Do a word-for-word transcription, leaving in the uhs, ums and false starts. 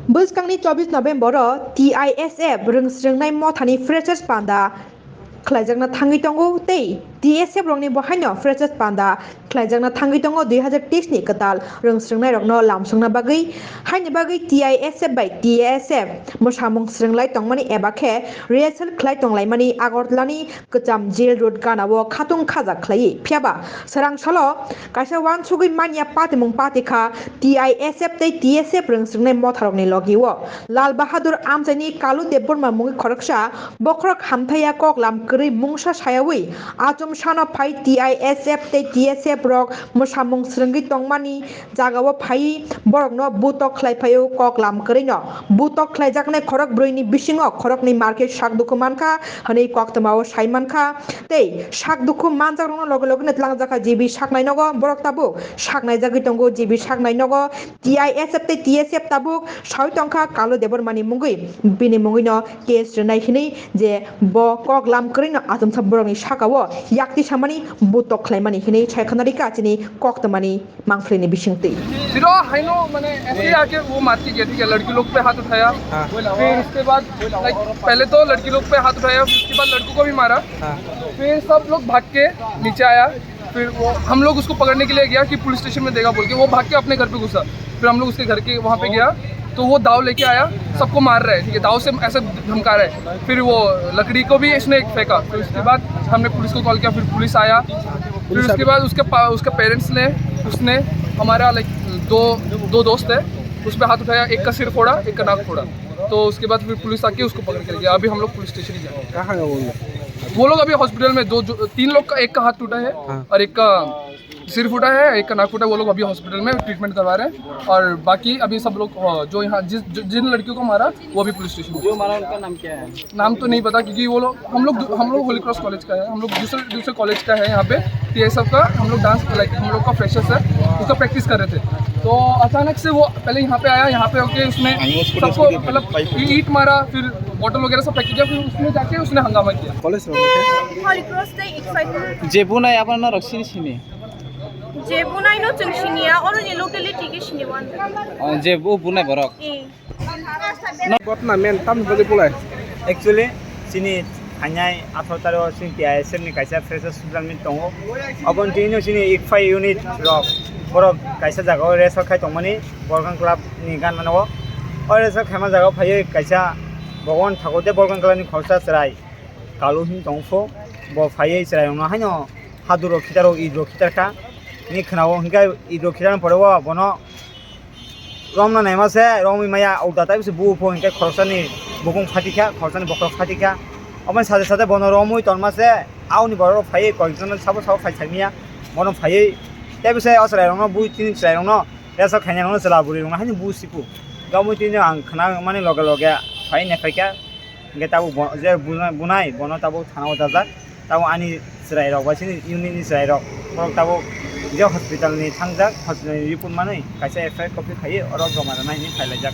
Bwskangni chobbish November-o T I S F rwng swrwngnai mothani freshers panda khlaijakna thangwi tongo tei T S F rokni bo haino freshers panda khlaijakna thangwi tongo dui hazar teis ni kwtal rwng swrwngnairokno lamsokna bagwi. Haini bagwi T I S F bai T S F mwsamung swrwnglai tongmani eba khe rehearsal khlai tonglaimani Agartalani Kwcham Jail Road gana-o khatung khajak khlaiwi. Phiyaba swrang salo kaisa uansugwi manya patimung pati kha T I S F tei T S F rwng swrwngnai motharokni logi-o. Lal Bahadur amchaini Kalu Debbarma mungwi khoroksa bokhorok hamthaiya koklam kwrwi mungsa sayawi achomsano phai T I S F tei T S F rok mwsamung swrwngwi tongmani jagao phaiwi borokno butok khlai phaio, koklam kwrwino butok khlaijaknai khorok brwini bisingo khoroknwi market sak dukhu mankha hwnwi koktwmao sai mankha. Tei sak dukhu manjakrokno loge logeno twlangjakha G B saknai nogo, borok tabuk saknaijagwi tongo G B saknai nogo. T I S F tei T S F tabuk sawi tongkha Kalu Debbarmani mungwi, bini mungwino case rwnai hwnwi je bo koklam kwrwino achomsa borokni sakao yakti samani butok khlaimani hwnwi sai khwnarikha chini koktwmani mangphlini bisingtwi. फिर वो हाइनो मैंने ऐसे ही आके वो मार के गया, ठीक है, लड़की लोग पे हाथ उठाया। हाँ। फिर उसके बाद लाइक पहले तो लड़की लोग पे हाथ उठाया, फिर उसके बाद लड़कों को भी मारा। हाँ। फिर सब लोग भाग के नीचे आया, फिर वो हम लोग उसको पकड़ने के लिए गया कि पुलिस स्टेशन में देगा बोल के, वो भाग के अपने घर पे घुसा। फिर हम लोग उसके घर के वहाँ पे गया तो वो दाव लेके आया, सबको मार रहा है, ठीक है, दाव से ऐसे धमका रहा है। फिर वो लकड़ी को भी इसने एक फेंका, फिर उसके बाद हमने पुलिस को कॉल किया, फिर पुलिस आया। फिर उसके बाद उसके पा-, उसके पेरेंट्स ने, उसने हमारा लाइक दो दो दोस्त है, उस पर हाथ उठाया, एक का सिर फोड़ा, एक का नाक फोड़ा। तो उसके बाद फिर पुलिस आके उसको पकड़ के ले गया। अभी हम लोग पुलिस स्टेशन ही जा रहे हैं। कहाँ का वो लोग? वो लोग अभी हॉस्पिटल में दो जो, तीन लोग का, एक का हाथ टूटा है हाँ। और एक का सिर फूटा है, एक का नाक फूटा है। वो लोग अभी हॉस्पिटल में ट्रीटमेंट करवा रहे हैं और बाकी अभी सब लोग, अ, जो यहाँ जिस जो, जिन लड़कियों को मारा वो अभी पुलिस स्टेशन में। जो मारा उनका नाम क्या है? नाम तो नहीं पता क्योंकि वो लोग हम लोग हम लोग होली क्रॉस कॉलेज का है, हम लोग दूसरे दूसरे कॉलेज का है। यहाँ पे टीएसएफ का हम लोग डांस लाइक हम लोग का फ्रेशर्स है, उसका प्रैक्टिस कर रहे थे। तो अचानक से वो पहले यहाँ पे आया, यहाँ पे आके उसने सबको मतलब ईंट मारा, फिर बॉटल वगैरह सब फेंक दिया, फिर उसने जाके उसने हंगामा किया। College ro khe? Holy Cross tei excitement. Je bunai abono norok sini sini. Je bunai no chwng siniya, oro ni locality khe sini wan. Oh, je bo bunai borok. Eh. Botna men tam bagi pulai. Actually, sini hanyai atharo taro sini T I S F ni kaisa freshers social meet tongo. Obon tini sini ikfai unit rok borok kaisa jaga o rest khai tongmani Bolkan Club ni gan mano. O rest khaima jaga phaiwi kaisa Bhagwan Thakur de Bolkan Club ni khorsa chwrai. Kalu hin tong pho, bo phaiwi chwrai rokno haino hadur rok khitar rok, id rok khitar kha. Ni khwnao hinkhe id rok khitar pore o bono romna naima se, romwi maya ulta tai bwse bu pho hinkhe khoroksa ni bukung phati kha, khoroksa ni bokhorok phati kha. Omo sade sade bono romwi tonma se, aoni borok rok phaiwi koyekjon sabo sabo phai saimya, bono phaiwi tei bwse o chwrai rokno bui tini chwrai rokno resa khaina rokno chwla bwrwi rokno haino bu siku. Gabui tini ang khna mani loge loge phai naikha kha. Hingke tabuk bo, je bunai, bunai, bono tabuk thana o dajak. Tabuk ani chwrai rok bai sini unit ni chwrai rok. Borok tabuk je hospital ni thangjak, hospital ni report manwi kaisa F I R copy khaiwi oro joma rwna hinwi phailaijak.